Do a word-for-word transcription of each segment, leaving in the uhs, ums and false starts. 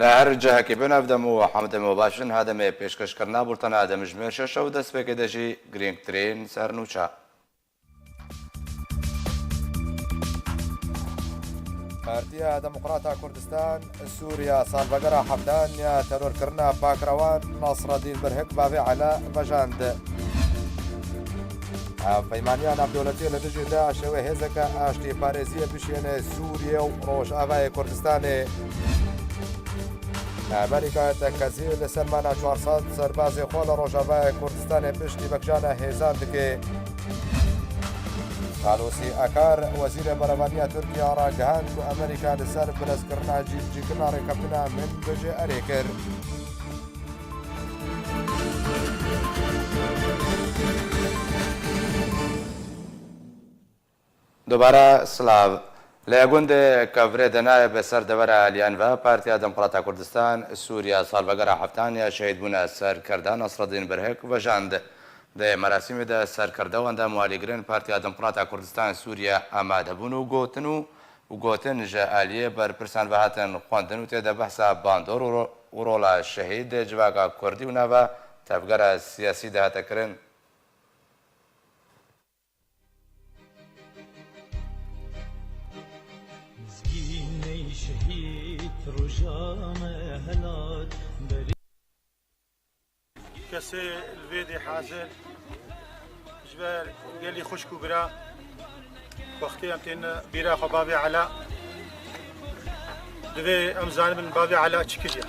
Her cihekî bin ev dem û hemdem û baş in, ha demê pêşkêşkirina bultena demjimêr şeş û destpêkê de jî girîngtirîn sernûça. Partiya Demokrata Kurdistan Sûriya salvegera heftan ya terorkirina pakrewan Nasreddîn Birhik bavê Ela vejand. Hevpeymaniya navdewletî li dijî DAIŞê wê hêzeke aştîparêziyê bişîne Sûriyê û Rojavayê Kurdistanê. Amerîka tekezî li ser mala çar sed serbazê xwe li Rojavayê Kurdistanê piştî vekişana hêzan dike. Xalosî Akar, wezîrê berevaniya Tirkiye ragihand ku Amerîka li ser bilezkirina cî-, cîkirina rêkeftina Minbicê erê kir. Dubare silav. Li gundê Kevrê de nayê bi ser devera aliyan ve Partiya Demokrata Kurdistan Sûriya salvegera heftan ya şehîdbûna serkerde Nasreddîn Birhik vejand. Di merasîmê de serkerde û endam û alîgirên Partiya Demokrata Kurdistan Sûriye amade bûn û gotin û, û gotin ji aliyê berpirsan ve hatin xwendin û tê de behsa bandor û ro-, û rola şehîd civaka kurdî û nava tevgera siyasî de hate kirin. Mizgînê şehîd roja me helat berê. Kesê li vê dê hazir ji ber gelî xwişk û bira, wextê em tên bîra xwe bavê Ela, divê em zanibin bavê Ela çi kiriye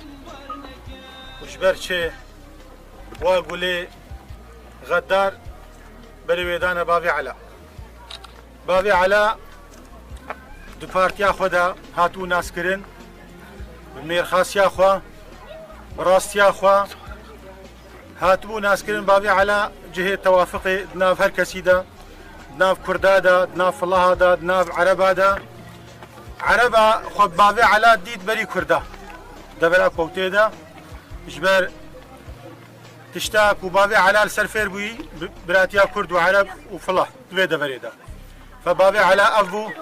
û ji ber çi wa gulê xeddar berê wê dane bavê Ela. Bavê Ela di partiya xwe de hatibû naskirin, bi mêrxasiya xwe, bi rastiya xwe hatibû naskirin. Bavê Ela cihê tewafiqê di nav her kesî de, di nav Kurda de, di nav Filaha de, di nav Ereba de. Ereba xwe bi bavê Ela dît berî Kurda. Devera ku ew tê de, ji ber tişta ku bavê Ela li ser fêr bûyî, bi-, biratiya Kurd û Ereb û Filah di vê deverê de. Fe bavê Ela ev bû.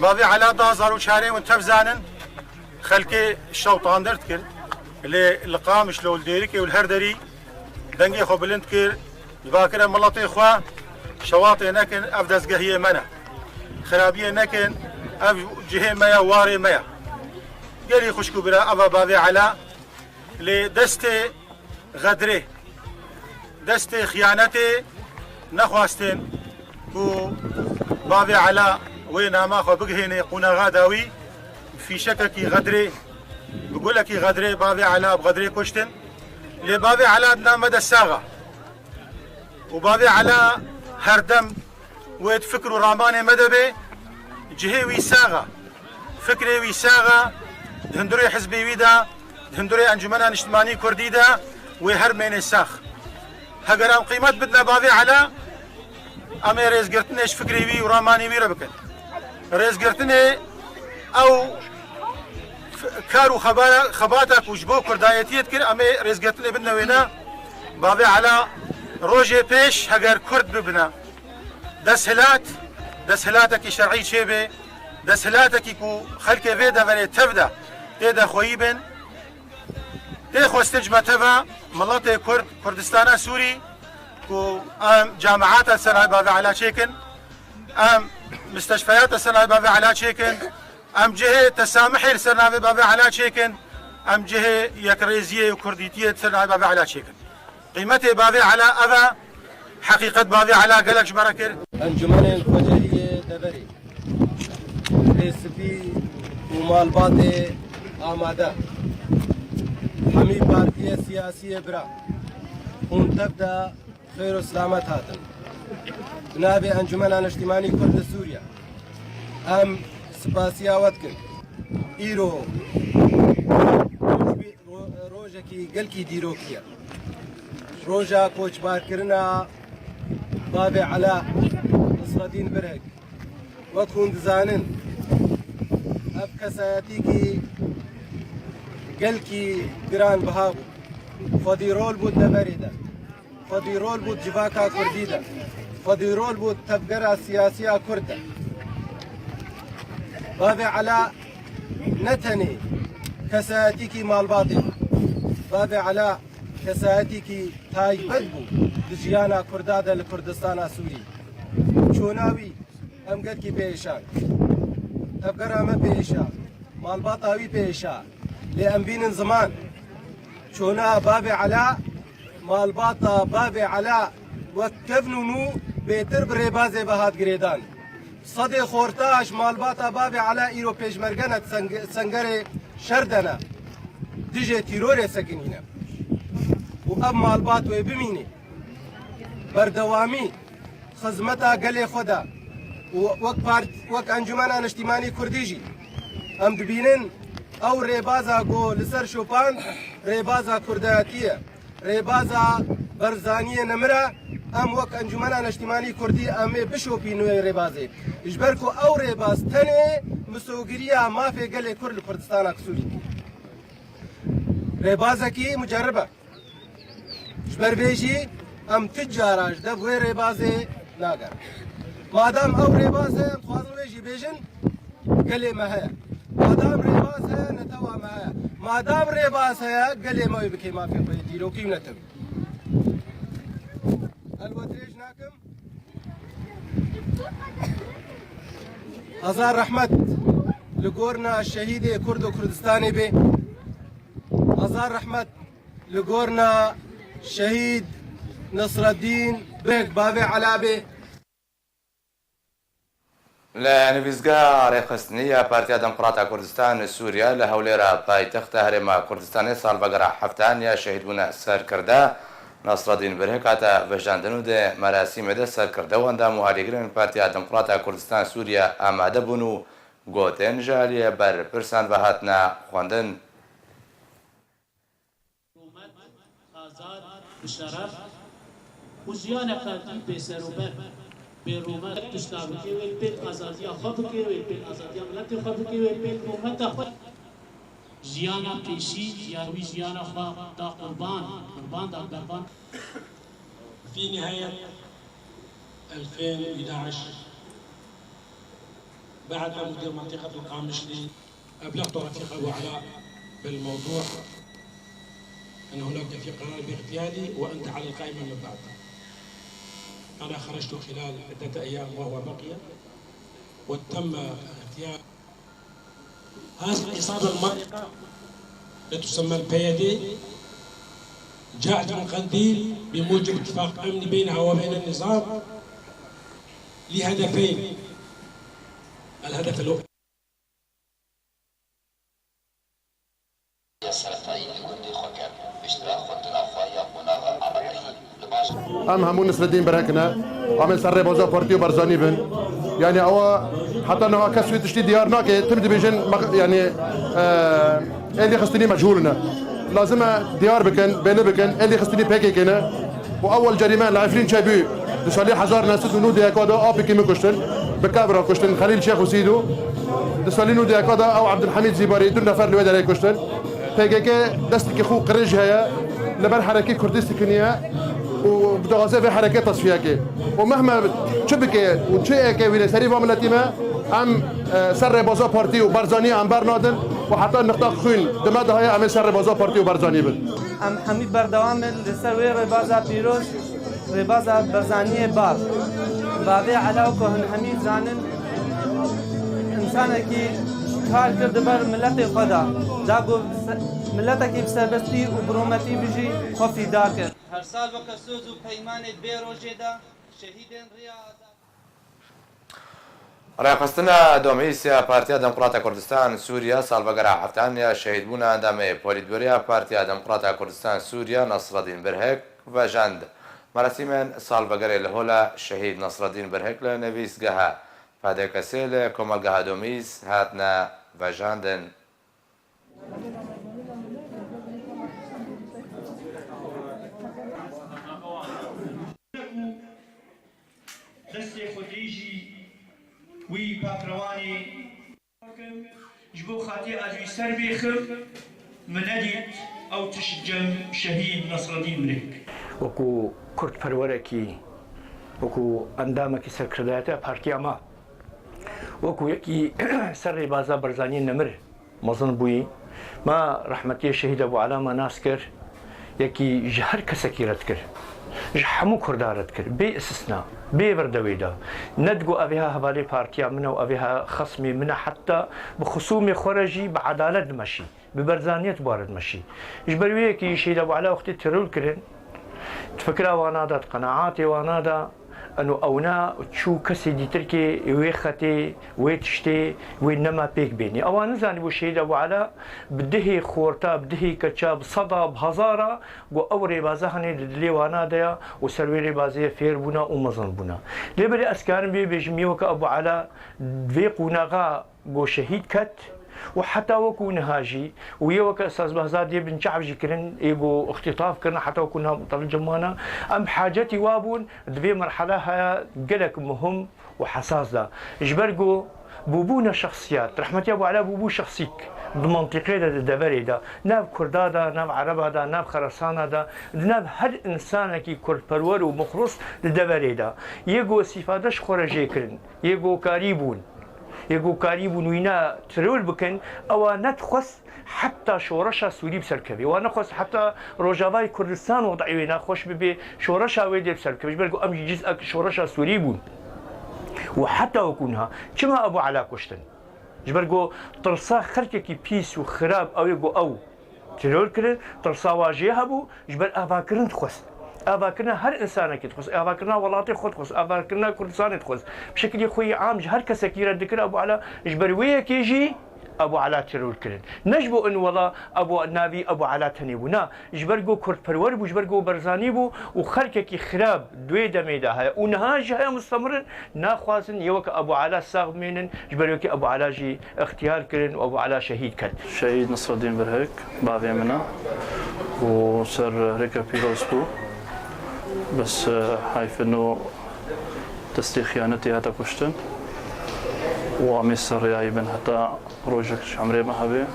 Bavê Ela du hezar û çarê hûn tev zanin, xelkê şewtandir dikir. Lê li Qamişlo û li Dêrikê û li her derî dengê xwe bilind kir. Dibakire miletê xwe, şewatê nekin, ev dezgehiyê me ne. Xirabiyê nekin, ev cihê me ye, warê me ye. Gelî xwişk û bira, eva bavê Ela. Lê destê xedrê, destê xiyanetê nexwestin ku bavê Ela wê nama xwe bigihêne qonaxa dawî, bi fîşekekî xedrê, bi gulekî xedrê bavê Ela bi xedrê kuştin. Lê bavê Ela di nav me de sax e. Û bavê Ela herdem wê di fikr û ramanê me de bê, cihê wî sax e, fikrê wî sax e, di hundirê hizbê wî de, di hundirê Encumena Niştimanî Kurdî de wê her mêne sax. Heger em qîmet bidine bavê Ela, em ê rêzgirtinê ji fikrê wî û ramanê wî re bikin. Rêzgirtinê ew f-, kar û xebara-, xebata ku ji bo kurdayetiyê dikir, em ê rêzgirtinê bidine wêne. Bavê Ela rojê pêş heger kurd bibine desthilat, desthilatekî şerî çêbe, desthilatekî ku xelkê vê deverê tev de tê de xweyî bin, tê xwestin ji me teva miletê Kurd, Kurdistana Sûrî ku em cemaata ser navê bavê Ela çêkin, em misteşfeyata ser navê bavê Ela çêkin, em cihê tesamihê li ser navê bavê Ela çêkin, em cihê yekrêziyê û kurdîtiyê li ser navê bavê Ela çêkin. Qîmetê bavê Ela ev e, heqîqet bavê Ela gelek ji me re kir. Encûmenên Xwecehiyê deverê, Lê Spî û malbatê amade, hemî partiyê siyasiyê bira, hûn tev de xêr û silamet hatin. Bi navê Encûmena Niştimanî Kurd li Sûriye, em spasiya we dikin. Îro rojekî gelkî dîrokî ye. Roja koçbarkirina bavê Ela Nasreddîn Birhik. Wek hûn dizanin, ev kesayetîkî gelkî giranbiha bû. Xwedî rol bû di deverê de. Xwedî rol bû di civaka kurdî de. Xwedî rol bû di tevgera siyasiya kurd de. Bavê Ela ne tenê Kesayetîkî malbatê bû. Bavê Ela kesayetîkî taybet bû di jiyana Kurda de li Kurdistana Sûrî. Çûna wî em gelkî pê êşan. Tevgera me pê êşa. Malbata wî pê êşa. Lê em bînin ziman. Çûna bavê Ela, malbata bavê Ela wek kevn û nû bêtir bi rêbazê ve hat girêdan. Sedê xortaş malbata bavê Ela îro pêşmerge ne, seng-, sengerê şer de ne. Dijê tîrorê sekinîne. Û ev malbat wê bimîne. Berdewamî xizmeta gelê xwe de û wek part-, wek Encûmena Niştîmanî Kurdî jî em dibînin ew rêbaza ku li ser şopand rêbaza kurdayetî ye. Rêbaza Barzaniyê nemir e, em wek Encûmena Neştîmanî Kurdî em ê bişopînin wê rêbazê. Ji ber ku ew rêbaz tenê misogiriya mafê gelê Kurd li Kurdistana Sûrî. Rêbazekî mucerib e. Ji ber vê jî em tu cara ji dev wê rêbazê nagerin. Madam ew rêbaz heye, em dixwazin wê jî bêjin, gelê me heye. Madam rêbaz heye, netewa me heye. Madam rêbaz heye, gelê me wê bikê mafê xwe yê dîrokî û netewî. Ez we dirêj nakim. Hezar rehmet li gorna şehîdê Kurd û Kurdistanê bê. Hezar rehmet li gorna şehîd Nisreddîn Beg, bavê Ela bê. Li nivîsgeha rêxistinî ya Partiya Demokrata Kurdistan Sûriye li Hewlêra paytexta Herêma Kurdistanê salvegera heftan ya şehîdbûna serkirde Nasreddîn Birhik hate vejandin û di merasîmê de serkirde û endam û alîgirên Partiya Demokrata Kurdistan Sûriye amade bûn û gotin ji aliyê berpirsan ve hatine xwendin. Rûmet, azad, bi şeref û jiyaneke din bêserûber, bêrûmet tişta bike wê pêl azadiya xwe bike, wê pêl azadiya miletê xwe bike, wê pêl rûmeta xwe. Jiyana pêşî, jiyan wî jiyana xwe da qurban, qurban da berban. في نهاية ألفين وإحدعش، بعد ما مدير منطقة القامشلي أبلغت رفيق أبو علاء بالموضوع، أن هناك في قرار باغتيالي وأنت على القائمة من بعد. أنا خرجت خلال عدة أيام وهو بقي، وتم اغتيال هذه العصابة المارقة التي تسمى ال P Y D جاءت من قنديل بموجب اتفاق أمني بينها وبين النظام لهدفين. الهدف الأول Em hemû Nisreddîn Birhik ne. Em ê ser rêbaza partî û Barzanî bin. Yanî ewa heta niha kes wî tiştî diyar nake. Tim dibêjin mex-, yanî, e, êlî xistinî mechûl ne. Lazim e diyar bikin, belê bikin, êlî xistinî P K K ne. Û ewel cerîme li Efrîn çêbû. Di salê hezar neh sed û nod û yek de apikî min kuştin. Bi kev re kuştin. Xelîl Şêx û Sîdo. Di salê nod û yek de ew Ebdulhemîd Zîbarî du nefer li wê derê kuştin. P K K destekî xwe qirêj heye. Li ber herekê Kurdî sikiniye. Û dixwaze vê herekê tasfiye ke. Û mehme çi bike û çi eke wî li serî va miletî me, em, e, ser rêbaza partî û Barzanî em bernadin û heta niqta xwîn di me de heye em ê ser rêbaza partî û Barzanî bin. Em hemî berdewam in li ser wê rêbaza pîroz, rêbaza Barzaniyê bav. Bavê Ela ku hûn hemî zanin, însanekî kar kir di ber miletê xwe de. Da ku se-, miletekî bi serbestî û bi rûmetî bijî, xwe fîda kir. Her sal weke soz û peymanê vê rojê de şehîdên Rêya Azad. Rêxistina Domîs ya Partiya Demokrata Kurdistan Sûriye salvegera heftan ya şehîdbûna endamê Polîtbûro ya Partiya Demokrata Kurdistan Sûriye Nasreddîn Birhik vejand. Merasîmên salvegerê li hola şehîd Nasreddîn Birhik li nivîsgeha P D K S'ê li komelgeha Domîs hatine vejandin. Destê xwe dirêjî wî pakrawanê. Ji bo xatirê ez wî ser bêxim, min nedît ew tişt cem şehîd Nasreddîn Birhik. Wekû kurdperwerekî, wekû endamekî serkirdayetiya partiya me, wekû yekî ser rêbaza Barzaniyê nemir mezin bûyî. Ma rehmetiyê Şehîd Ebû Ela me nas kir, yekî ji her kesekî re dikir. Ji hemû Kurda re dikir. Bê istisna, bê vir de wê de. Ne digot evê ha hevalê partiya min e û evê ha xesmê min e, heta bi xisûmê xwe re jî bi edalet dimeşî. Bi berzaniyet bi re dimeşî. Ji ber wê yekê jî Şehîd Ebû Ela wextê teror kirin, di fikra wana de, di qenaatê wana de, eno ewna çû kesê dîtirkê wê xetê, wê tiştê, wê nema pêk bênî. Ewa nizanîbû Şehîd Ebû Ela bi dihê xorta, bi dihê keça, bi seda, bi hezara, ku ew rêbaza hene di dilê wana de ya û ser wê rêbazê fêr bûna û mezin bûna. Lê belê ez karim bê bêjim, yê weke Ebû Ela vê qonaxa ku şehîd ket û heta wekû niha jî û yê weke Ustaz Behzad yê binçav jî kirin, ê ku îxtîtaf kirin, heta wekû niha mutelim cem wana. Em bi hacetî wa bûn, di vê merhela haya gelek muhim û hesas de. Ji ber ku bûbûne şexsiyat, rehmetiya Ebû Ela bûbû şexsîk di mentiqê de, di deverê de, nav Kurda de, nav Ereba de, nav Xerasana de, di nav her insanekî kurdperwer û muxlis di deverê de. Yê ku îstîfade ji xwe re jê kirin, yê ku karî bûn. Yê ku karîbûn wîna teror bikin, ewa nedixwest heta şoreşa Sûrî bi ser kevê. Wa nexwest heta Rojavayê Kurdistan wed'ê wê naxweş bibe, şoreşa wê dê bi ser kevê. Ji ber ku em jî ciz'ek şoreşa Sûrî bûn. Û heta wekû niha. Çima Ebû Ela kuştin? Ji ber ku tirsa xelkekî pîs û xirab ew ê ku ew teror kirin, tirsa wa jê hebû, ji ber avakirin dixwest. Avakirina her insanekî dixwest, avakirina welatê xwe dixwest, avakirina Kurdistanê dixwest. Bi şekilî xwe yî am ji her kesekî re dikir Ebû Ela, ji ber wê yekê jî Ebû Ela teror kirin. Ne ji bo in wela Ebû, navî Ebû Ela tenê bû, na, ji ber ku kurdperwer bû, ji ber ku berzanî bû û xelkekî xirab di wê demê de heye û niha jî heye, mustemirin, naxwazin yê weke Ebû Ela sax bimênin, ji ber wekî Ebû Ela jî îxtiyar kirin û Ebû Ela şehîd ket. Şehîd Nasreddîn Birhik bavê min e û ser rêke pîroz bû. Bes, e, heyf ino destê xiyanetê hate kuştin û em ê ser rêyayî bin heta rojek ji emrê me hebe,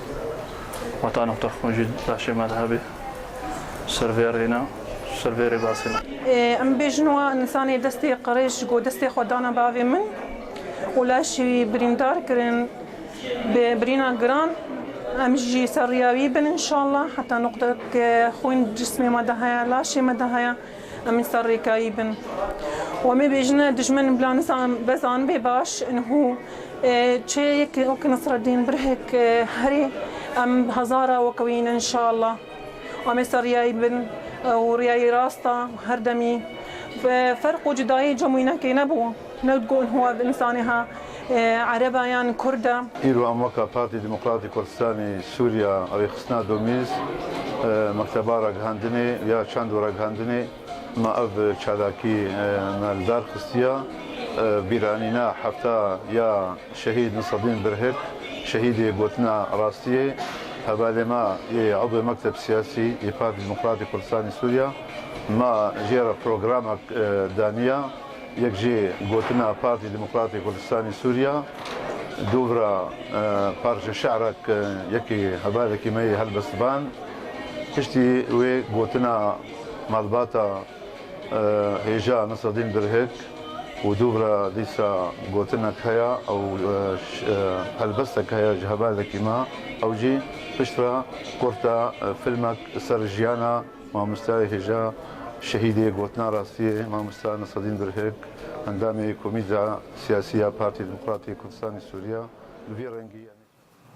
heta nuqta xûn jî laşê me de hebe. Ser vê rêna, ser vê rêbazê ne. Ê, em bêjin wa insanê destê qirêj ji go destê xwe dana bavê min û laşê wî birîndar kirin bi birîna giran. Em jî ser riya wî bin înşallah heta nuqtek xwîn cismê me de heye, laşê me de heye. Em ê ser rêka wî bin. Û em ê bêjine dijmin bila nizan-, bezanibê baş, inhû, e, çê yek wek Nasreddîn Birhik, e, herê em hezara weke wî ne înşallah. Em ê ser riyayî bin, e, û riyayî rast e, her demî. Fe-, ferq û cudayî cem wî nekê nebû. Ne digot inhû ev insanê ha, e, Ereba yan Kurd e. Îro em weke Partî Demokratî Kurdistanê Sûriya rêxistina domîz, e, mekteba ragihandinê ya çand û ragihandinê, me ev çalakî, e, me li dar xistiye, e, bîranîna hefta ya Şehîd Nisredîn Birhik, şehîdê gotina rastiyê, hevalê me yê Edwê Mekteb Siyasî yê Partî Demokratî Kurdistanê Sûriya, me jê re programek, e, daniya, yek jê gotina Partî Demokratî Kurdistanê Sûriya, dûvra, e, parçe şe'rek, e, yekî hevalekî me yê helbestvan, piştî wê gotina malbata e, hêja Nisredîn Birhik û dûvra dîsa gotinek heye, ew, e, ş-, e, helbestek heye ji hevalekî me, ew jî piştre kurta, e, filmek ser jiyana mamostayê hêja şehîdê gotina rastiyê mamosta Nisredîn Birhik, endamê Komîta Siyasî ya Partî Demokratî Kurdistanê Sûriye, bi vî rengî.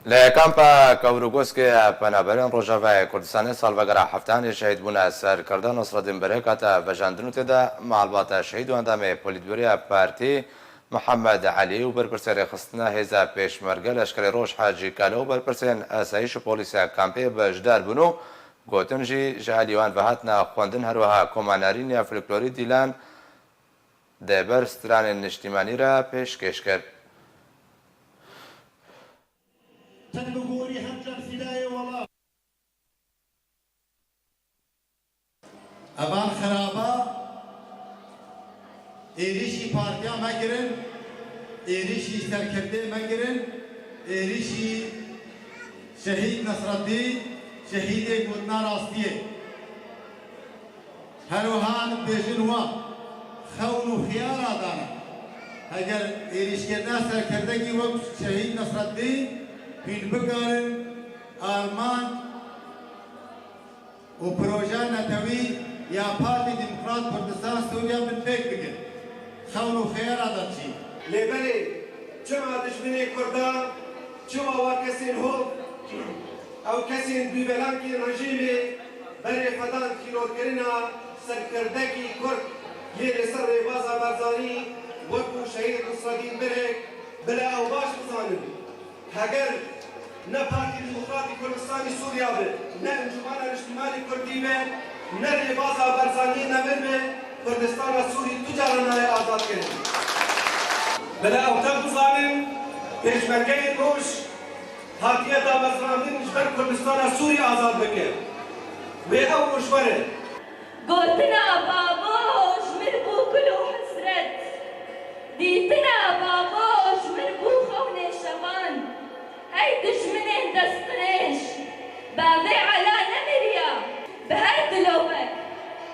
Li kampa Kewrûgoskê ya Penaberên Rojavayê Kurdistanê salvegera heftehanê şehîdbûna serkirda Nasreddîn Birhik hate vejandin û tê de malbata şehîd û endamê polîtbûroya partî Mihemed Elî û berpirsê rêxistina hêza Pêşmerge Leşkerê Roj Hacî Kalo û berpirsên asayîş û polîsa kampê beşdar bûn û gotin jî ji alî wan ve hatine xwendin, her wiha koma narîn ya folklorî dîlan di ber stranên niştîmanî re pêşkêş kir. Tim bi gorî hem cerfîlayê welat. Evan xiraba êrîşî partiya me kirin, êrîşî serkirdê me kirin, êrîşî Şehîd Nesreddîn, şehîdê gotina rastiyê. Her wiha em dibêjin wan xewn û xiyala dane. Heger êrîşkirina serkirdekî wek Şehîd Nesreddîn hûn bikarin Armanc û proje netewî ya Partî Demokrat Kurdistan Sûriye binpêk bikin. Xewn û xeyera de çî. Lê belê, çima dijminê Kurdan, çima wa kesên hov, ew kesên bîvelankên rejîmê berê xwe dan xîrokirina serkirdekî Kurd yê li ser rêbaza Barzanî wekû Şehîd Nisredîn Birhik, bila ew baş bizanin. Heger ne Partî Demokratî Kurdistanî Sûriya be, ne Encûmena Niştimanî Kurdî be, ne rêbaza Barzaniyê nemir be, Kurdistana Sûrî tu caran nayê azadkirin. Bila ew tev bizanin, pêşmergeyên roj hatiye damezrandin ji ber Kurdistana Sûrî azad bike. Wê ew roj were. Gotina babo ji min bû kul û hesret. Dîtina babo ji min bû xewnê şevan. Hey dijminên destdirêj, bavê Ela nemiriya. Bi her dilovek,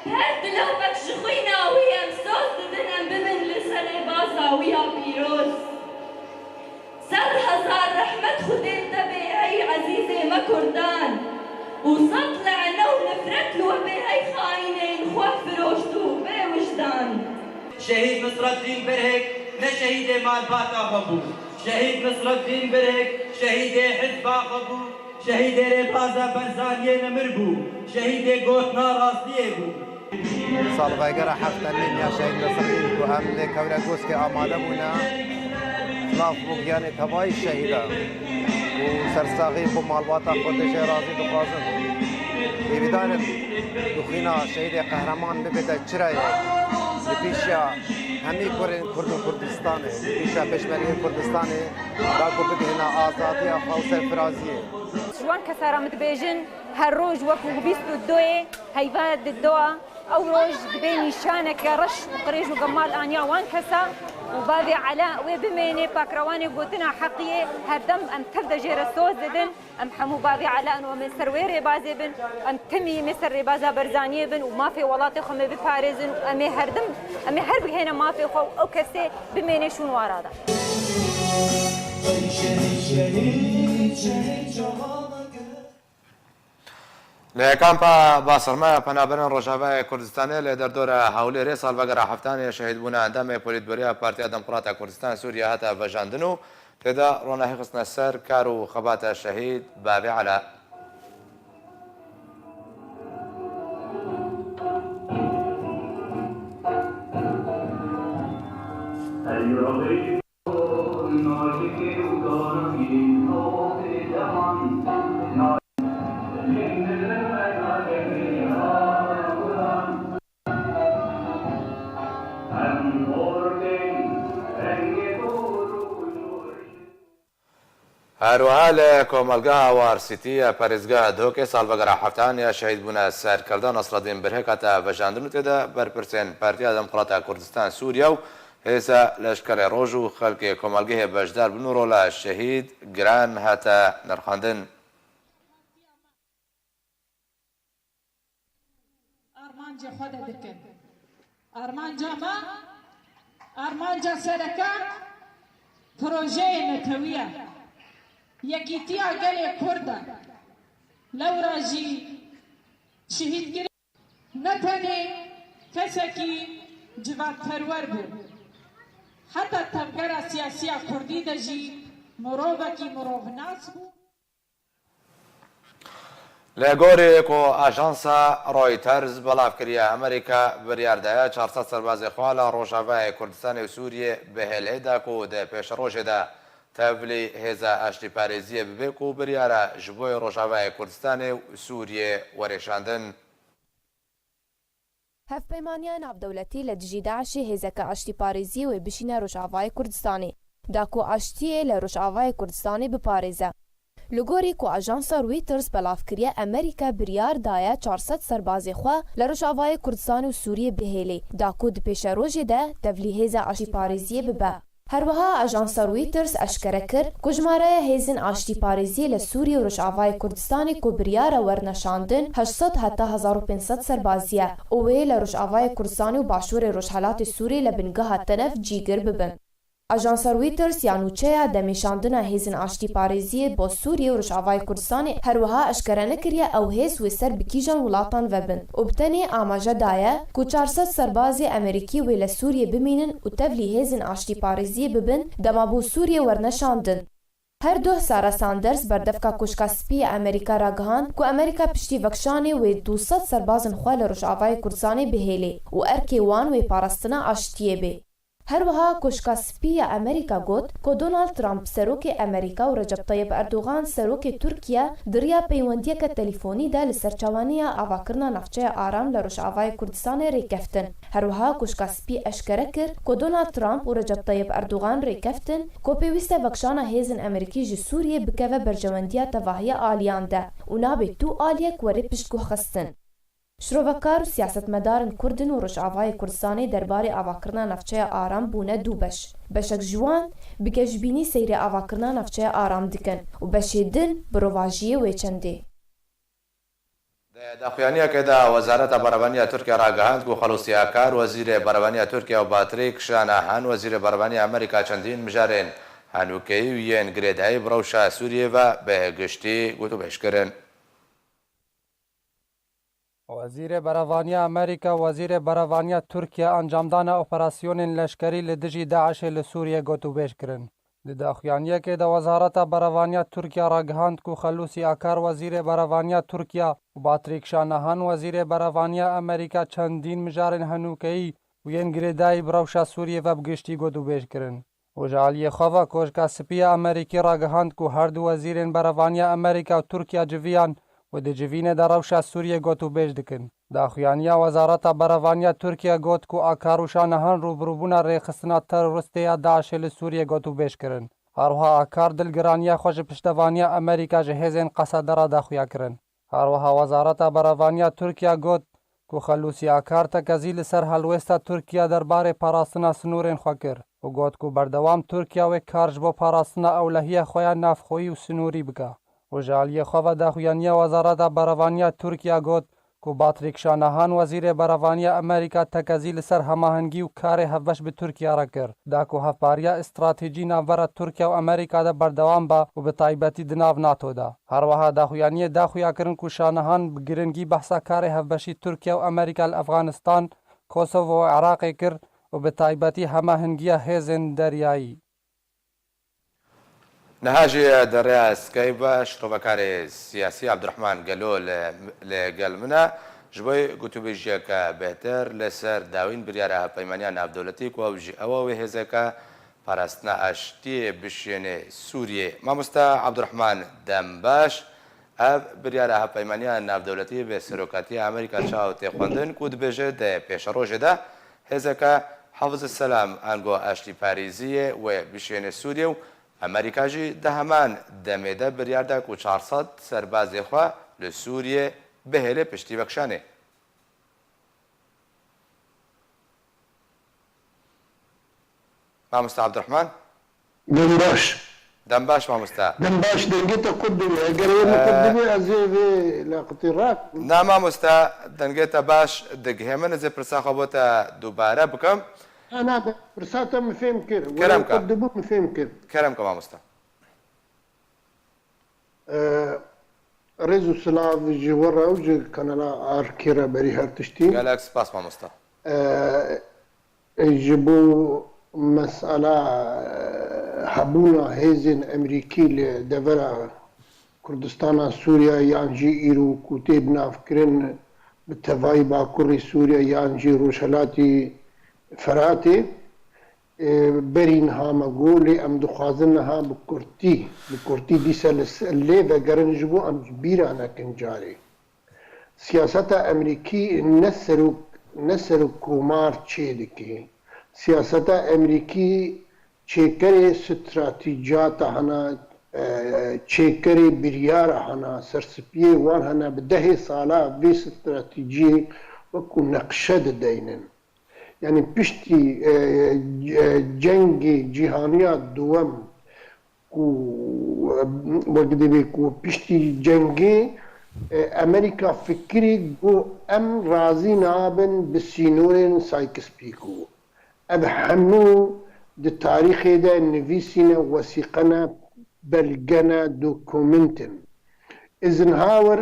bi her dilovek ji xwîna wî em soz didin em bibin li ser rêbaza wî ya pîroz. Sed hezar rehmet Xwedê te bê hey ezîzê me Kurdan û sed lene û nifret li we bê hey xaînên xwe firoşt û bê wijdan. Şehîd Nisreddîn Birhik ne şehîdê malbata xwe bû. Şehîd Nisreddîn Birhik şehîdê hizba xwe bû. Şehîdê rêbaza Barzaniyê nemir bû. Şehîdê gotina rastiyê bû. Salvegera heftemîn ya Şehîd Nesrîn ku em lê kewre goskê amade bûne, silav bo giyanê tevayî şehîda û sersaxî bo malbata xwe tê jê razî dixwazin. Hêvîdar im ku xwîna şehîdê qehreman bibête çirayek li pêşiya hemî kurên Kurd û Kurdistanê, li pêşiya pêşmergeyên Kurdistanê, da ku bigihîne azadiya xwe û serfiraziyê. Ji wan kesa re min dibêjin, her roj wekû bîst û duyê heyva didoa, ew roj dibe nîşaneke reş û qirêj û gemal aniya wan kesa û bavê Ela wê bimêne pakrewanê gotina heqiyê, herdem em tev de jê re soz didin, em hemû bavê Ela in û em ê ser wê rêbazê bin, em timî em ê ser rêbaza Barzaniyê bin û mafê welatê xwe em ê biparêzin û em ê herdim, em ê her bigihêne mafê xwe û ew kesê bimêne şûn wara de. Li kampa Basirme ya Penaberên Rojavayê Kurdistanê li derdora Hewlêrê salvegera heftanê şehîdbûna endamê Polîtbûroya Partiya Demokrata Kurdistan Sûriye hate vejandin û tê de ronahî xistine ser kar û xebata şehîd Bavê Ela. Her wiha li komelgeha War City ya parêzgeha Dihokê salvegera heftan ya şehîdbûna serkirda Nasreddîn Birhik hate vejandin û tê de berpirsên Partiya Demokrata Kurdistan Sûriye û Hêza Leşkerê Roj û xelkê komelgehê beşdar bûn û rola şehîd giran hate nirxandin. Armancê xwe de dikin. Armanca me, armanca sereke projeyê netewî ye. Yekîtiya gelê Kurd e. Lewra jî şehîdkirin ne tenê kesekî civakperwer bû. Heta tevgera siyasiya Kurdî de jî mirovekî mirovnas bû. Li gorî ku ajansa Reuters belav kiriye, Amerîka biryar daye çar sed serbazê xwe li Rojavayê Kurdistanê û Sûriyê bihêlê, da ku di pêşerojê de tevlî hêza aştîparêziyê bibe ku biryara ji bo Rojavayê Kurdistanê û Sûriyê were şandin. Hevpeymaniya navdewletî li dijî DAIŞê hêzeke aştîparêziyê wê bişîne Rojavayê Kurdistanê, da ku aştiyê li Rojavayê Kurdistanê biparêze. Li gorî ku ajansa Reuters belav kiriye, Amerîka biryar daye çar sed serbazê xwe li Rojavayê Kurdistanê û Sûriyê bihêlê, da ku di pêşerojê de tevlî hêza aştîparêziyê bibe. Her wiha ajansa Reuters eşkere kir ku jimareya hêzên aştîparêziyê li Sûriyê û Rojavayê Kurdistanê ku biryare werine şandin heşt sed heta hezar û pênc sed serbazî ye û wê li Rojavayê Kurdistanê û Başûrê Rojhelatê Sûriyê li bingeha tenef cîgir bibin. Ajansa Reuters ya nûçeya demê şandina hêzên aştîparêziyê bo Sûriyê û Rojavayê Kurdistanê her wiha eşkere nekiriye ew hêz wê ser bi kîjan wilatan ve bin û bi tenê amaje daye ku çar sed serbazê Amerîkî wê li Sûriyê bimînin û tevlî hêzên aştîparêziyê bibin, dema bo Sûriyê werne şandin. Her duh Sara Sanders, berdevka Koşka Spî ya Amerîka ragihand ku Amerîka piştî vekşanê wê du sed serbazên xwe li Rojavayê Kurdistanê bihêlê û erkê wan wê parastina aştiyê bê. Her wiha Koşka Spî ya Amerîka got ku Donald Trump, serokê Amerîka, û Recep Tayyip Erdogan, serokê Tirkiye, di riya peywendiyeke telîfonî de li ser çawaniya avakirina navçeya aram li Rojavayê Kurdistanê rêkeftin. Her wiha Koşka Spî eşkere kir ku Donald Trump û Recep Tayyip Erdogan rêkeftin ku pêwîst e vekşana hêzên Amerîkî ji Sûriyê bikeve berjewendiya tevahiya aliyan de û nabe tu aliyek were piştguhxistin. Şirovekar û siyasetmedarên Kurd in û Rojavayê Kurdistanê derbarê avakirina navçeya aram bûne du beş. Beşek ji wan bi geşbînî seyrê avakirina navçeya aram dikin û beşê din bi rovajiyê wê çendê. Di daxuyaniyekê de Wezareta Berevaniya Tirkiye ragihand ku Xelûsî Akar, Wezîrê Berevaniya Tirkiye, û Patrick Shanahan, Wezîrê Berevaniya Amerîka, çendîn mijarên henûkeyî û yên girêdayî bi rewşa Sûriyê ve bi giştî gotûbêj kirin. Wezîrê Berevaniya Amerîka, Wezîrê Berevaniya Tirkiye encamdana operasyonên leşkerî li dijî DAIŞê li Sûriyê gotûbêj kirin. Di daxuyaniyekê de Wezareta Berevaniya Tirkiye ragihand ku Xelûsî Akar, Wezîrê Berevaniya Tirkiye, û Patrick Shanahan, Wezîrê Berevaniya Amerîka, çendîn mijarên henûkeyî û yên girêdayî bi rewşa Sûriyê ve bi giştî gotûbêj kirin. Û ji aliyê xwe ve Koşka Spî ya Amerîkî ragihand ku her du wezîrên berevaniya Amerîka û Tirkiye civiyan û di civînê de rewşa Sûriyê gotûbêj dikin. Daxuyaniya Wezareta Berevaniya Tirkiye got ku Akar û Şanahan rûbirûbûna rêxistina teroristê ya DAIŞê li Sûriyê gotûbêj kirin. Her wiha Akar dilgiraniya xwe ji piştevaniya Amerîka ji hêzên Qesede re daxuya kirin. Her wiha Wezareta Berevaniya Tirkiye got ku Xelûsî Akar tekezî li ser helwêsta Tirkiye derbarê parastina sinûrên xwe kir û got ku berdewam Tirkiye wê kar ji bo parastina ewlehiya xwe ya navxweyî û sinûrî bike. Û ji aliyê xwe ve daxuyaniya Wezareta Berevaniya Tirkiye got ku Patrick Shanahan, Wezîrê Berevaniya Amerîka, tekezî li ser hemahengî û karê hevbeş bi Tirkiye re kir, da ku hevpariya stratejî navbera Tirkiye û Amerîka de berdewam be û bi taybetî di nav nato de. Her wiha daxuyaniyê daxuya kirin ku Şanahan bi giringî behsa karê hevbeşî Tirkiye û Amerîka li Efxanistan, Kosovo û Iraqê kir û bi taybetî hemahingiya hêzên deryayî. Niha jî di rêya Skype ve şirovekarê siyasî Abdurrahman Gelo li, li gel min e. Ji bo gotûbêjiyeke bêhtir li ser dawîn biryara hevpeymaniya navdewletî ku ew jî ew e wê hêzeke parastina aştiyê bişêne Sûriyê. Mamoste Abdurrahman, dem baş. Ev biryara hevpeymaniya navdewletî bi serokatiya Amerîka çawa tê xwendin ku dibêje di pêşerojê de hêzeke Hafiz Selam ango aştîparêziyê wê bişêne Sûriyê û Amerîka jî di heman demê de biryar da ku çar sed serbazê xwe li Sûriyê bihêle piştî vekşanê. Mamoste Abdurrahman? Dem baş. Dem baş, mamoste. Dem baş, dengê te qut dibe. Eger wê min qut Ee, dibe, ez ê vê laqitî rak. Na, mamoste, dengê te baş digihê min, ez ê pirsa xwe bo te dubare bikim. Na, na, de, pirsa te min fêm kir. Were Kerem ke. Qut dibû min fêm kir. Kerem ke, mamoste. Rêz û silav ji we re û ji kanala Arkê re berî her tiştî. Gelek spas mamosta. Ji bo mesela hebûna hêzên Emerîkî li devera Kurdistana Sûriya yan jî îro ku tê binavkirin bi tevayî Bakurê Sûriya yan jî Rojhelatî Feratê, Ê, berî niha me got, lê em dixwazin niha bi kurtî, bi kurtî dîsa li se-, lê vegerin ji bo em ji bîra nekin carê. Siyaseta Emerîkî ne serok, ne serok komar çêdike. Siyaseta Emerîkî çêkerê stratejiyata hene, e, çêkerê biryara hene, serspiyê wan hene, bi dehê sala vê stratejiyê wekû neqşe dideynin. Yanî piştî, e, e, cengê cîhaniya duwem ku, e, wek divê ku piştî cengê, e, Amerîka fikirî ku em razî nabin bi sînorên Sykes-Picot. Ev hemû di tarîxê de nivîsîne, wesîqe ne, belge ne, dokument in. Eisenhower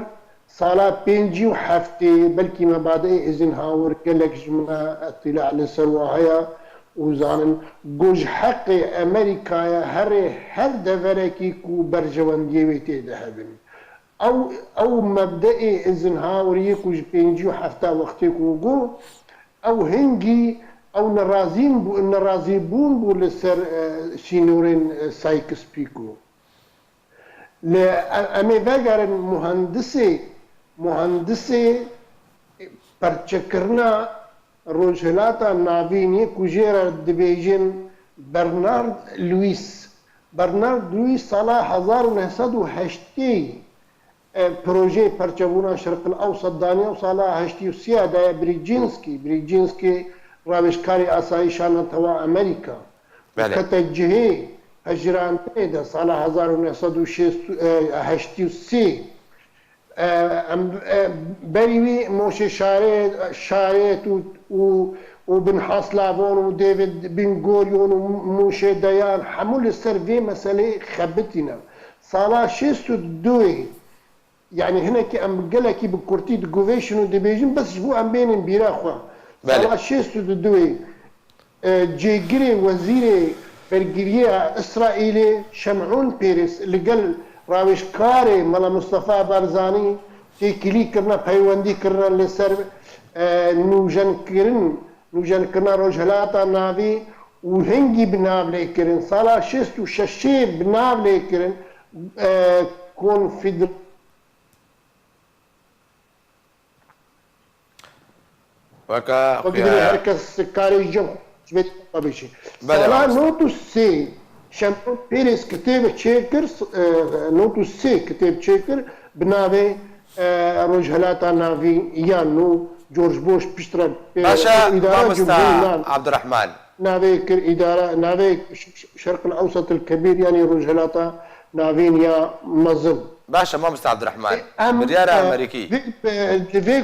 sala pêncî û heftê, belkî mebadeyê Eisenhower gelek ji me îtîla li ser wa heye û zanin, got, ji heqê Amerîkaya herê her deverekî ku berjewendiyê wê tê de hebin. Ew, ew mebdeê Eisenhower yê ku ji pêncî û hefta wextê ku got, ew hingî, ew nerazîn bû, nerazîbûn bû li ser, e, sînorên, e, Sykes-Picot. Li, e, em ê vegerin muhendisê, muhendisê perçekirina Rojhilata Navîn yê ku jê re dibêjin Bernard Lewis. Bernard Lewis sala hezar û neh sed û heştê, e, projeyê perçebûna Şerqil Ewsat daniye û sala heştê û sê ya daye Brzezinski. Brzezinski rawêjkarê asayîşa netewa Amerîka. Belê. Kete cihê pejirandinê de sala hezar û neh sed û şêst, e, heştê û sê. E, em, e, berî wî Moşê Şarê-, Şarêt û, û, û Bin Haslavon û David Bin Gurion û Moşê Deyan hemû li ser vê meseleyê xebitîne. Sala şêst û duyê, yanî hinekî em gelekî bi kurtî diguvêşin û dibêjin, bes ji bo em bênin bîra xwe. Belê. Sala şêst û duyê, e, cêgirê wezîrê bergiriya Îsraîlê Şemûn Pêrês li gel rawêjkarê Mela Mustafa Barzanî têkilî kirine, peywendî kirine li ser, e, nûjenkirin, nûjenkirina Rojhilata Navî û hingî bi nav lê kirin. Sala şêst û şeşê bi nav lê kirin, e, konfeder-, Weke Weke xuya divê her kes karê ji cem xwe bêjî. Belê, Sala mamoste. Nod û sê Şemûn Pêrês kitêb çêkir, s-, e, nod û sê kitêb çêkir bi navê, e, Rojhilata Navîn ya nû, George Bush piştre pê Baş e, îdara mamoste Cumhurî nav Abdurrahman. Navê kir îdara, navê Ş-, Ş-, Şerqil Ewsat el Kebîr, yanî Rojhilata Navîn ya mezin. Baş e, mamoste Abdurrahman. E, em, Biryara e, Amerîkî. Vê, e, di vê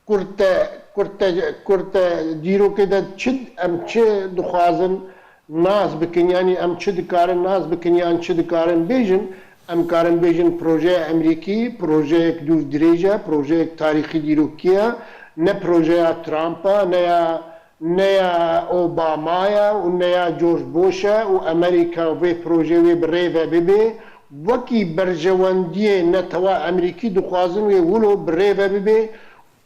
kurte, kurte, kurte dîrokê de çi, em çi dixwazin nas bikin, yanî em çi dikarin nas bikin yan çi dikarin bêjin, em karin bêjin projeya Amerîkî, projeyek dûr dirêj e, projeyek tarîxî dîrokî ye, ne projeya Trump e, ne ya ne ya Obama ye û ne ya George Bush e û Amerîka vê projeyê wê bi rê ve bibe, wekî berjewendiyê netewa Amerîkî dixwazin wê wilo bi rê ve bibe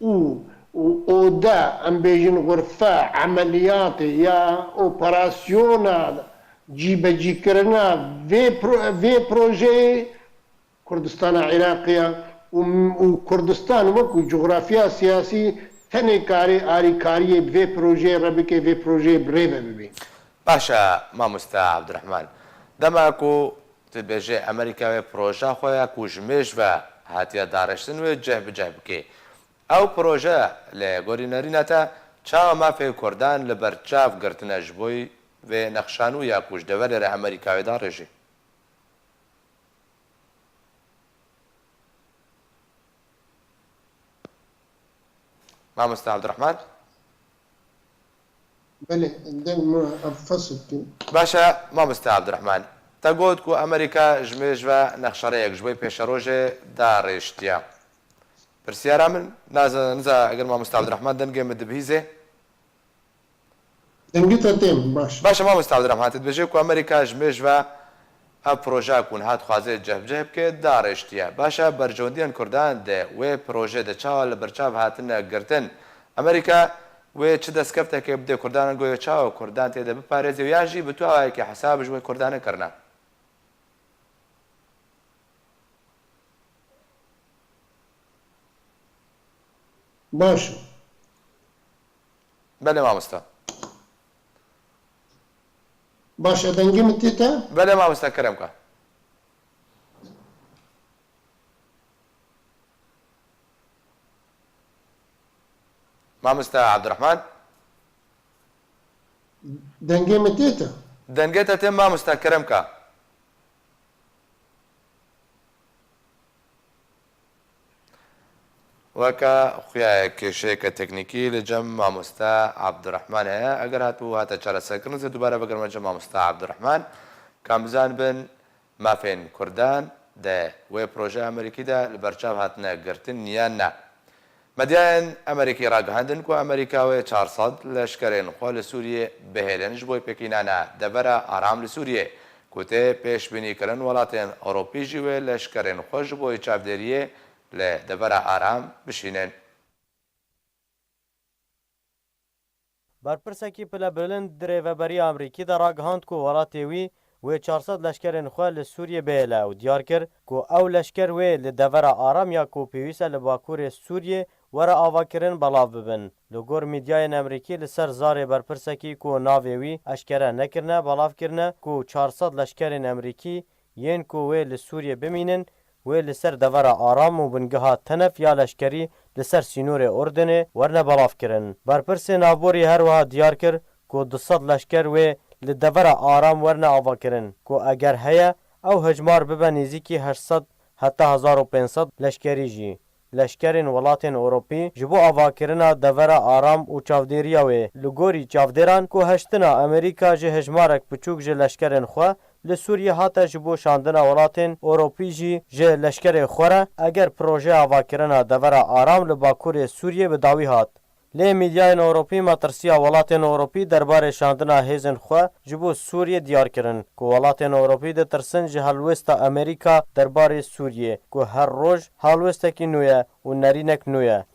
û, û ode, em bêjin xurfe, emeliyatê ya operasyona cîbecîkirina vê pro-, vê projeyê Kurdistana Iraqê ye û, û Kurdistan wekû coxrafiya siyasî tenê karê alîkariyê bi vê projeyê re bike, vê projeyê bi rê ve bibê. Baş e, mamoste Abdurrahman. Dema ku tu dibêjê Amerîka wê proja xwe ya ku ji mêj ve hatiye darêştin wê cih bi cih bike. Ew proje li gorî nerîna te çawa mafê Kurdan li ber çav girtine ji bo vê nexşanû ya ku ji deverê re Amerîka wê darêjê? Mamoste Abdurrahman? Belê, deng me ev fesil kir. Baş e, mamoste Abdurrahman. Te got ku Amerîka ji mêj ve nexşereyek ji bo pêşerojê darêştiye. Pirsyara min, naza, niza eger mamoste Abdurrahman dengê min dibihîzê? Dengê te têm, baş. Baş e, mamoste Abdurrahman, tu dibêjê ku Amerîka ji mêj ve ev proje ku niha dixwaze cih bi cih bike, darêştiye. Baş e, berjewendiyên Kurdan di wê projê de çawa li ber çav hatine girtin? Amerîka wê çi destkeftekê bide Kurdan, ango wê çawa Kurdan tê de biparêze û yan jî bi tu awayekî hesab ji wê Kurdanê kirine? Baş e. Belê mamoste. Baş e, dengê min tê te? Belê mamoste, kerem ke. Mamoste Abdurrahman? Dengê min tê te? Dengê te tê mamoste, kerem ke. Weke xuya ye kêşeyeke teknîkî li cem mamoste Abdurrahman heye. Eger hatibû hate çareserkirin, ez ê dubare vegerime cem mamoste Abdurrahman. Kam bizanibin, mafên Kurdan di wê projeya Amerîkî de li ber çav hatine girtin yan na? Medyayên Amerîkî ragihandin ku Amerîka wê çar sed leşkerên xwe li Sûriyê bihêlin ji bo pêkînana devera aram li Sûriyê, ku tê pêşbînîkirin welatên Ewropî jî wê leşkerên xwe ji bo çavdêriyê li devera aram bişînin. Berpirsekî pilebilind di Rêveberiya Amerîkî de ragihand ku welatê wî wê çar sed leşkerên xwe li Sûriyê bihêle û diyar kir ku ew leşker wê li devera aram ya ku pêwîst e li bakurê Sûriyê were avakirin belav bibin. Li gor mîdyayên Amerîkî li ser zarê berpirsekî ku navê wî eşkere nekirine, belav kirine ku çar sed leşkerên Amerîkî yên ku wê li Sûriyê bimînin, wê li ser devera aram û bingeha tenef ya leşkerî li ser sînorê Urdunê werine belavkirin. Berpirsê navborî her wiha diyar kir ku du sed leşker wê li devera aram werine avakirin ku eger heye, ew hejmar bibe nêzîkî heşt sed heta hezar û pênc sed leşkerî jî. Leşkerên welatên Ewropî ji bo avakirina devera aram û çavdêriya wê. Li gorî çavdêran ku hiştina Amerîka ji hejmarek biçûk ji leşkerên xwe li Sûriyê hate ji bo şandina welatên Ewropî jî ji leşkerê xwe re, eger projeya avakirina devera aram li bakurê Sûriyê bi dawî hat. Lê mîdyayên Ewropî metirsiya welatên Ewropî derbarê şandina hêzên xwe ji bo Sûriyê diyar kirin, ku welatên Ewropî ditirsin ji helwêsta Amerîka derbarê Sûriyê, ku her roj helwêstekî nû ye û nerînek nû ye.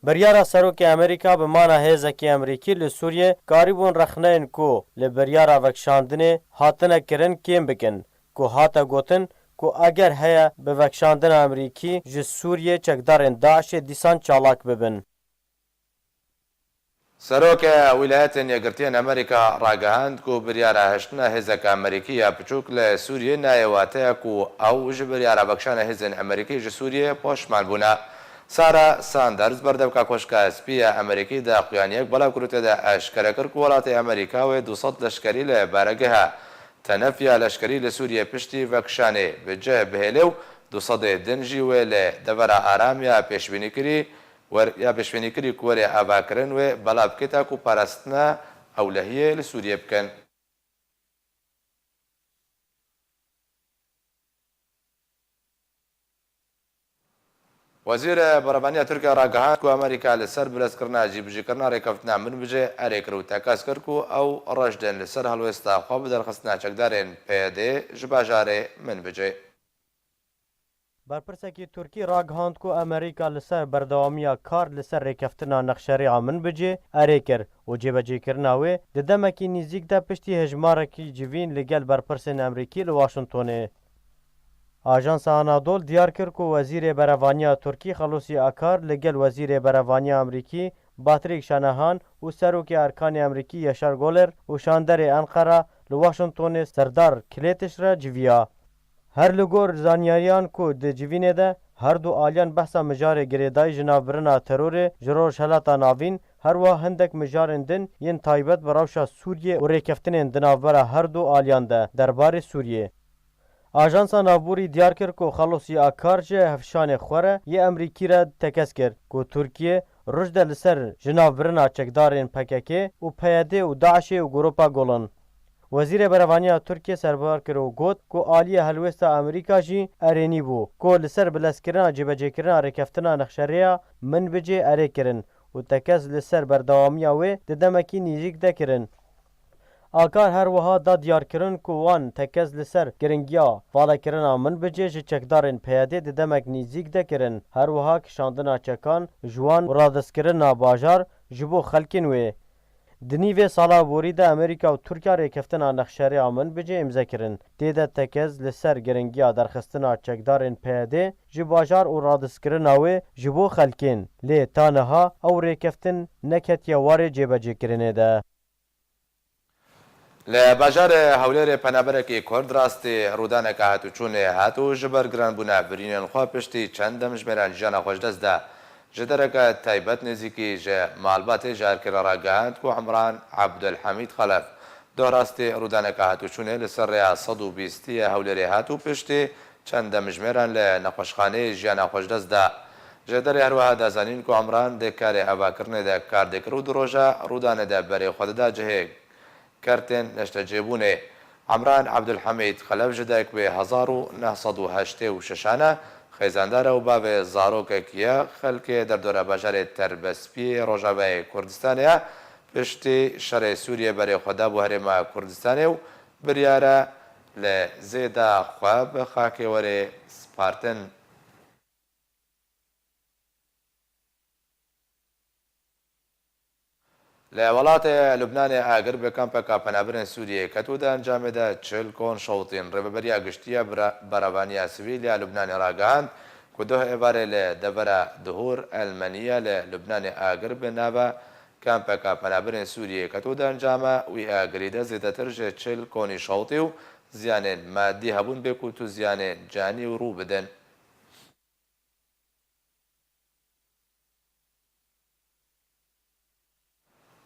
Biryara Serokê Amerîka bi mana hêzekî Amerîkî li Sûriyê karîbûn rexneyên ku li biryara vekişandinê hatine kirin kêm bikin, ku hate gotin ku eger heye bi vekişandina Amerîkî ji Sûriyê çekdarên DAIŞê dîsan çalak bibin. Seroke Wîlayetên Yekgirtiyên Amerîka ragihand ku biryara hiştina hêzeke Amerîkî ya piçûk li Sûriyê nayê wateya ku ew ji biryara vekişana hêzên Amerîkî ji Sûriyê poşman bûne. Sarah Sanders, berdevka Koşka Spî ya Amerîkî, di xuyaniyek belav kir û tê de eşkere kir ku welatê Amerîka wê du sed leşkerî li baregeha tenef ya leşkerî li Sûriyê piştî vekişanê bi cih bihêle û du sedê din jî wê li devera aram ya pêşbînîkirî wer-, ya pêşbînîkirî ku were avakirin wê belav bikete ku parastina ewlehiyê li Sûriyê bikin. Wezîrê Berevaniya Tirkiye ragihand ku Amerîka li ser bilezkirina cîbicîkirina rêkeftina Minbicê erê kir û tekez kir ku ew reş din li ser helwêsta xwe bi derxistina çekdarên P Y D ji bajarê Minbicê. Berpirsekî Tirkî ragihand ku Amerîka li ser berdewamiya kar li ser rêkeftina nexşerêya Minbicê erê kir û cêbecêkirina wê di demekî nîzîk de piştî hejmarekî civîn li gel berpirsên Amerîkî li Washingtonê. Ajansa Anadol diyar kir ku Wezîrê Berevaniya Tirkî Xelûsî Akar li gel Wezîrê Berevaniya Amerîkî Patrick Shanahan û Serokê Erkanê Amerîkî Yaşar Goler û şanderê Enqera li Washingtonê Serdar Klêtiş re civiya. Her li gor zanyariyan ku di civînê de her du aliyan behsa mijarê girêdayî ji navbirina terorê ji Rojhelata Navîn, her wiha hindek mijarên din yên taybet bi rewşa Sûriyê û rêkeftinên di navbera her du aliyan de derbarê Sûriyê. Ajansa navborî diyar kir ku Xelosî Akar ji hevşanê xwe re yê Amerîkî re tekez kir ku Tirkiye ruj de li ser ji navbirina çekdarên P K K û P Y D û DAIŞê û Grupa Golan. Wezîrê Berevaniya Tirkiye serbar kir û got ku aliyê helwêsta Amerîka jî erênî bû ku li ser bilezkirina cêbecêkirina rêkeftina nexşerêya Minbicê erê kirin û tekez li ser berdewamiya wê di demekî nîzîk de kirin. Akar her wiha da diyarkirin ku wan tekez li ser giringiya valekirina Minbicê ji çekdarên P Y D di demek nîzîk de kirin. Her wiha kişandina çekan ji wan û radiskirina bajar ji bo xelkên wê. Di nîvê sala borî de Amerîka û Tirkiya rêkeftina nexşerêya Minbicê îmze kirin. Tê de tekez li ser giringiya derxistina çekdarên P Y D ji bajar û radiskirina wê ji bo xelkên. Lê ta niha ew rêkeftin neketiye warê cêbecêkirinê de. Li bajarê Hewlêrê penaberekî Kurd rastî rûdaneke hatûçûnê hat û ji ber giranbûna birînên xwe piştî çend demjimêran jiyana xwe ji dest da. Ji dereke taybet nêzîkî ji malbatê ji Erkê re ragihand ku Emran Abdulhamîd Xelef doh rastî rûdaneke hatûçûnê li ser rêya sed û bîst ya Hewlêrê hat û piştî çend demjimêran li nexweşxaneyê jiyana xwe ji dest da. Ji derê her wiha da zanîn ku Emran di karê avakirinê de kar dikir û di roja rûdanê de berê xwe dida cihê kertên neştecêbûnê. Emran Ebdulhemîd Xelef ji dayik wê hezar û neh sed û heştê û şeşan e, xêzandar e û bavê zarokekî ye, xelkê derdora bajarê Terbespiyê Rojavayê Kurdistanê ye. Piştî şerê Sûriyê berê xwe da bo Herêma Kurdistanê û biryar e li zêda xwe bi xakê were spartin. Li welatê Lubnanê agir bi kampeka penaberên Sûriyê ket û di encamê de çil kon şewitîn. Rêveberiya Giştî ya Bira-, Beravaniya Sivîl ya Lubnanê ragihand ku doh êvarê li devera Duhur El Meniye li Lubnanê agir bi nava kampeka penaberên Sûriyê ket û di encama wî agirî de zêdetir ji çil konî şewitî û ziyanên madî hebûn bê ku tu ziyanên canî û rû bidin.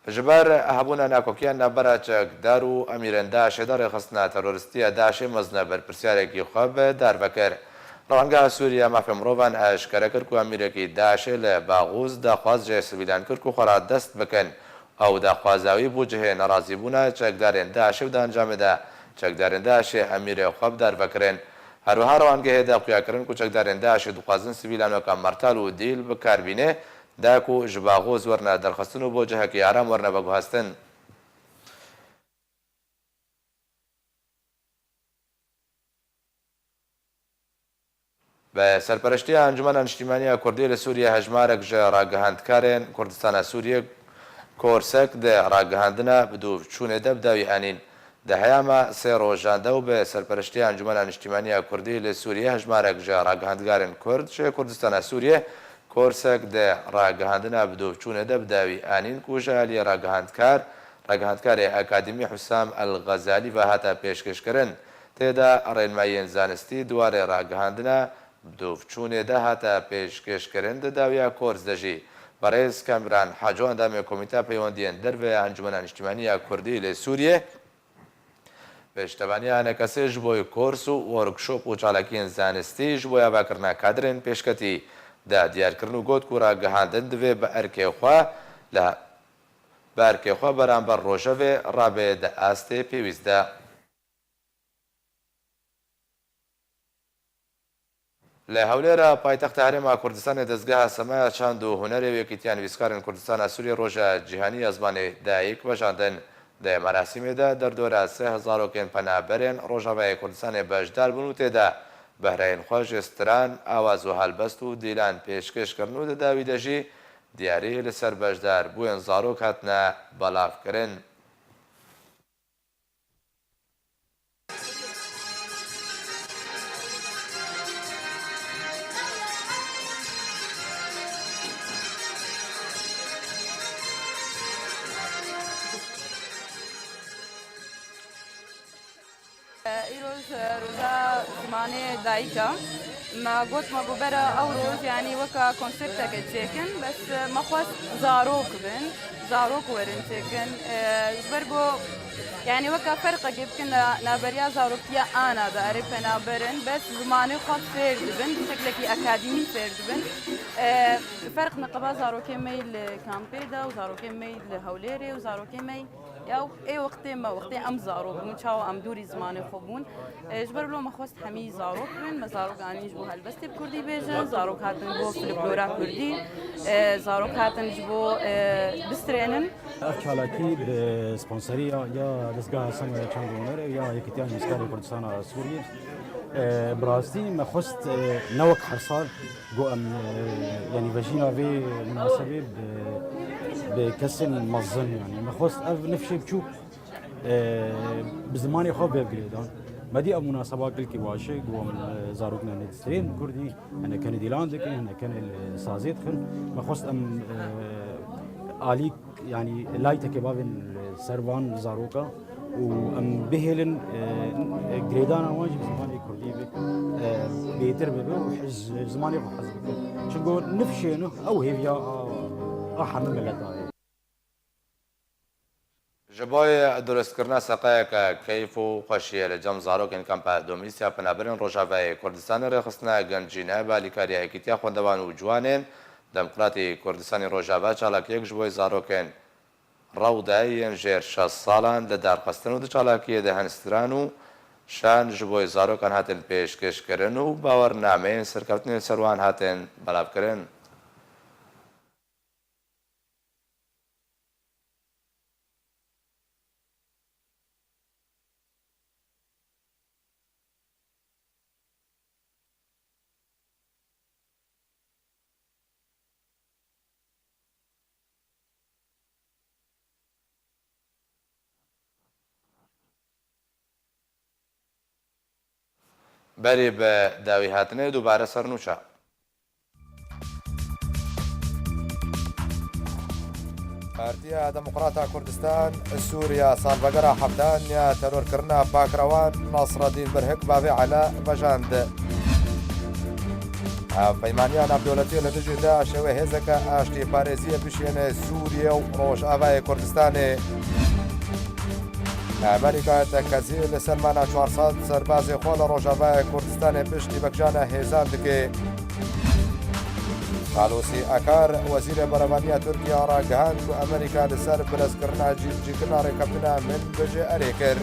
Ji ber hebûna nakokiya navbera çekdar û emîrên DAIŞê de rêxistina teroristî ya DAIŞê mezin e, berpirsiyarekî xwe bi dar vekir. Rewanga Sûriye ya Mafê Mirovan eşkere kir ku emîrekî DAIŞê li Baxûz daxwaz ji sivîlan kir ku xwe radest bikin. Ew daxwaza wî bû cihê nerazîbûna çekdarên DAIŞê û di encamê de çekdarên DAIŞê emîrê xwe bi dar vekirin. Her wiha rewangehê de xuya kirin ku çekdarên DAIŞê dixwazin sivîlan weke mertal û dîl bi kar bîne, da ku ji Baxûz werine derxistin û bo cihekî aram werine veguhestin. Bi serpereştiya Encûmena Niştîmanî ya Kurdî li Sûriyê hejmarek ji ragihandkarên Kurdistana Sûriyê Korsek di ragihandina bidûvçûnê de bi dawî anîn. Di heyama sê rojan de û bi serpereştiya Encûmena Niştîmanî ya Kurdî li Sûriyê hejmarek ji ragihandgarên Kurd ji Kurdistana Sûriyê Korsek di ragihandina bidûvçûnê de bi dawî anîn ku ji aliyê ragihandkar, ragihandkarê akademî Husam El Xezalî ve hate pêşkêşkirin. Tê de rênmayiyên zanistî di warê ragihandina bidûvçûnê de hate pêşkêşkirin. Di dawiya Kors de jî berêz Kamîran Haco, endamê Komîta Peywendiyên Derve ya Encûmena Niştîmanî ya Kurdî li Sûriyê, pêştevaniya enekesê ji bo kors û workshop û çalakiyên zanistî ji bo avakirina kadrên pêşketî da diyar kirin û got ku ragihandin divê bi erkê xwe li, bi erkê xwe beramber rojevê rabe di astê pêwîst de. Li Hewlêra paytexta Herêma Kurdistanê dezgeha Semaya Çand û Hunerê û Yekîtiya Nivîskarên Kurdistana Sûriyê Roja Cîhanî ya Zimanê Dayik vejandin. Di merasîmê de derdora sih zarokên penaberên Rojavayê Kurdistanê beşdar bûn û tê de behreyên xwe ji stran, awaz û helbest û dîlan pêşkêş kirin û di dawî de jî diyarî li ser beşdarbûyên zarok hatine belavkirin. Îroj roja zimanê dayika. Me got me got bera ew roj, yanî weka konsepteke çêkin, bes me xwest zarok bin, zarok werin çêkin. E, ji ber ku, yanî weka ferqekê bikin na-, navberiya zaroktiya ana de erê penaberin, bes zimanê xwe fêr dibin, bi şeklekî akademî fêr dibin. E, ferq niqeba zarokê me yî li kampê de û zarokê me yî li Hewlêrê û zarokê me yî Ya ê wextê me, wextê em zarok bûn, çawa em dûrî zimanê xwe bûn. E, ji ber wilo me xwest hemî zarok bin, me zarok anîn ji bo helbestê bi kurdî bêjin, zarok hatin bo filiklora kurdî, e, zarok hatin ji bo, e, bistrênin. Ev çalakî bi sponseriya ya Dezgeha Semaya Çand û Hunerê ya Yekîtiya Nivîskarê Kurdistana Sûriyê, e, bi rastî me xwest, e, ne wek her sal, Got em, e, yanî vejîna vê munasebê bi, bi kesên mezin, yanî me xwest ev nifşê biçûk, e, bi zimanê xwe vê girêdan. Me dî ev munaseba gelkî baş e, got em, e, zarok ne, ne distrên kurdî, hinek kenê dîlan dikin, hinek kenê li sazê dixin. Me xwest em, e, alî Yanî laytekê bavên li ser van zaroka û em bihêlin, e, girêdana wan jî bi zimanê kurdî be, e, bêtir bibe û hez, zimanê xwe hez bikin. Çimku nifşê nû ew hêviya a, a hemî mileta ye. Ji bo durustkirina seqeyeke keyf û xweşiyê li cem zarokên Kampa Domîsya Penabirên Rojavayê Kurdistanê rêxistine gencîne bi alîkariya Yekîtiya Xwendevan û Ciwanên Demokratî Kurdistanê Rojava çalakiyek ji bo zarokên Rewde yên jêr şeş salan li dar xistin û di çalakiyê de hin stran û şan ji bo zarokan hatin pêşkêşkirin û bawernameyên serkeftinên ser wan hatin belavkirin. Berî bi dawî hatinê dubare sernûça. Partiya Demokrata Kurdistan, Sûriya, salvegera heftan ya terorkirina pakrewan Nasreddîn Birhik bavê Ela vejand. Hevpeymaniya navdewletî li dijî DAIŞê wê hêzeke aştî parêziyê bişiyêne Sûriye û Rojavayê Kurdistanê. Amerîka tekezî li ser mana çar sed serbazê xwe li Rojavayê Kurdistanê piştî vekjana hêzan dike. Xalûsî Akar, wezîrê berevaniya Tirkiye ragihand ku Amerîka li ser bilezkirina cîbicîkirina rêkeftina Minbicê erê kir.